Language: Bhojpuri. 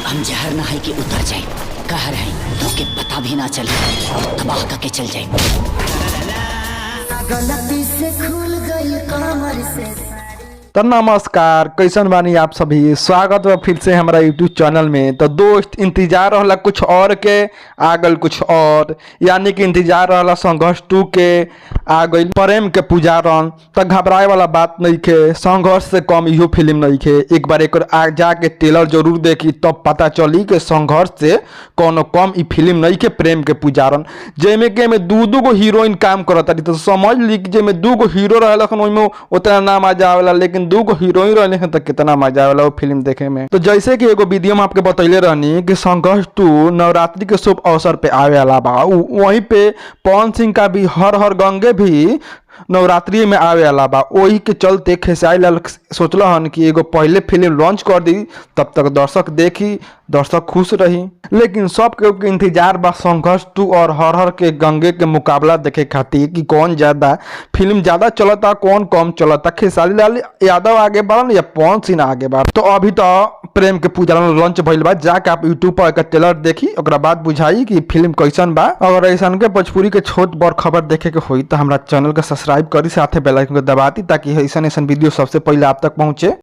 हम जहर ना है कि उतर जाए, कहर है तो के पता भी ना चले और तबाह करके चल जाए। गलती से खुल गई कमर से। तो नमस्कार, कैसन बानी आप सभी? स्वागत बा फिर से हमारा यूट्यूब चैनल में। तो दोस्त, इंतजार रहला कुछ और के, आ गइल कुछ और। यानी कि इंतजार रहला संघर्ष 2 के, आ गइल प्रेम के पुजारन। तो घबराए वाला बात नहीं खे, संघर्ष से कम इहो फिल्म नहीं खे। एक बार एक आ जाके ट्रेलर जरूर देखी, तब पता चली कि संघर्ष से कोनो कम ई फिल्म नहीं खे प्रेम के पुजारन, जेमे के में दू दू गो हीरोइन काम करत। तो समझ ली कि जेमे दू गो हीरो रहल ओहिमे उतना ना मजा आवेला, लेकिन दू गो हीरोइन रहले हैं तो कितना मजा आवेला वो फिल्म देखे में। तो जैसे कि एगो वीडियो में आपके बतैले रहनी कि संघर्ष 2 नवरात्रि के शुभ अवसर पे आवे वाला बा, वहीं पे पवन सिंह का भी हर हर गंगे भी नवरात्रि में आवे वाला बा। वही के चलते खेसारी लाल सोचल हन कि एगो पहले फिल्म लॉन्च कर दी, तब तक दर्शक देखी, दर्शक खुश रही। लेकिन सब केहू के इंतजार बा संघर्ष 2 और हर हर के गंगे के मुकाबला देखे खातिर कि कौन ज्यादा फिल्म ज्यादा चलता, कौन कम चलता, खेसारी लाल यादव आगे बढ़न या पवन सिंह आगे बढ़। तो अभी तो प्रेम के पूजा लॉन्च भइल बा। जाके आप यूट्यूब पर एकर ट्रेलर देखी, ओकरा बाद बुझाई कि फिल्म कैसन बा। अगर ऐसन के भोजपुरी के छोट बड़ खबर देखे के होई तो हमरा चैनल के सब्सक्राइब करी, साथे बेल आइकन के दबा दी, ताकि ऐसन ऐसन वीडियो सबसे पहले आप तक पहुंचे।